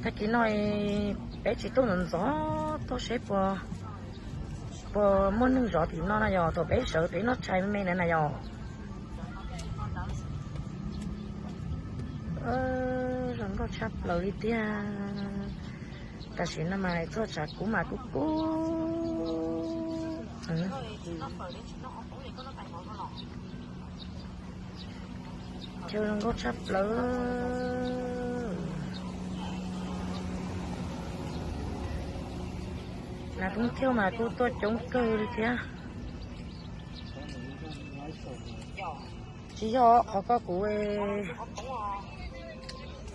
Tag kis no peb tsis tuaj ntxov ntxov tuaj seb puas, puas muaj neeg zov tim no na yog, thaum peb sawv peb noj tshais me me na na yog. Zoo nkauj tshaj plaws li tiag. Tam sim no mas txoj tshav kub mas kub kub. Chaw zoo nkauj tshaj plaws. Nas thoob thiauj mas kuj tuaj coob kawg li thiab. Tsis yog qhov ko kuv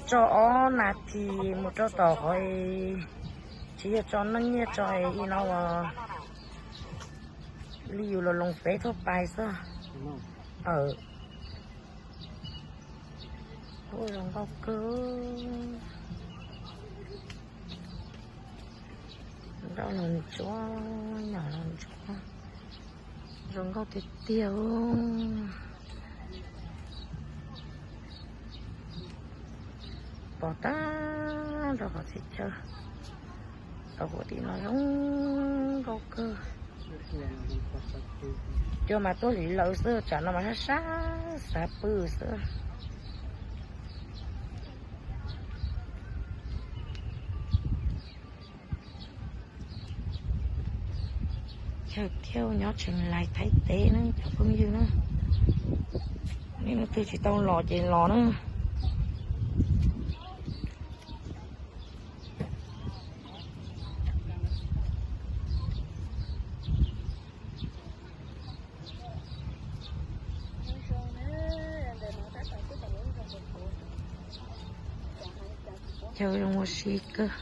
tso ob nas this mus rau tom qhov, tsis yog tso noj nyiaj tso i no as, li yus los loos peb thuaj pais xwb. Aw, zoo nkauj kawg. Nroj los ntsuab, nyom los ntsuab, zoo nkauj tiag tiag. Pom tag nrho qhov txhia chaw, tau huv tim no zoo nkauj kawg. Cua mas tuaj hliv lawv xwb, tsam no mas sab sab xav pw xwb. Chaw thiauj nyob tseem lais Thaib teb na cov phooj ywg na. Nej leej twg tsis tau los ces los na. Chaw zoo ua si kawg.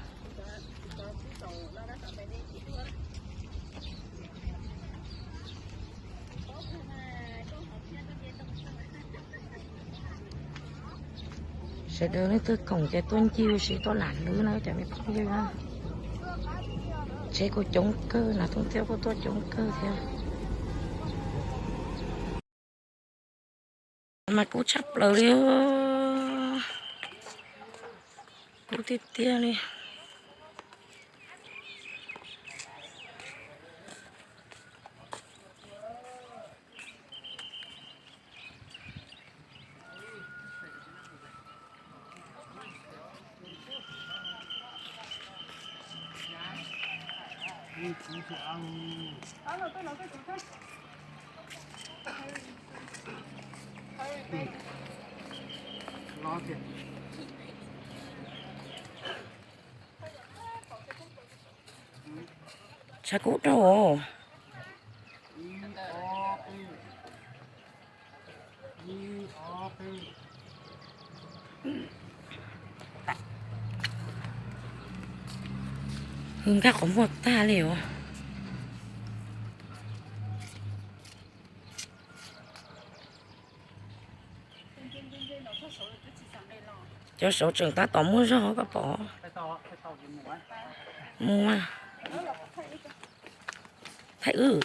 Sawv daws leej twg khoom ces tuaj ncig ua si tuaj lam hlwb na cov me phooj ywg na. Tsheb kuj coob kawg, nas thoob thiauj kuj tuaj coob kawg thiab. Mas kub tshaj plaws li, kub tiag tiag li. Tshav kub dhau. Hwj nkag qhov muag tag li os. Cov saud tseem tab tom muaj zog koj pom. Mus mas. Thaij wb.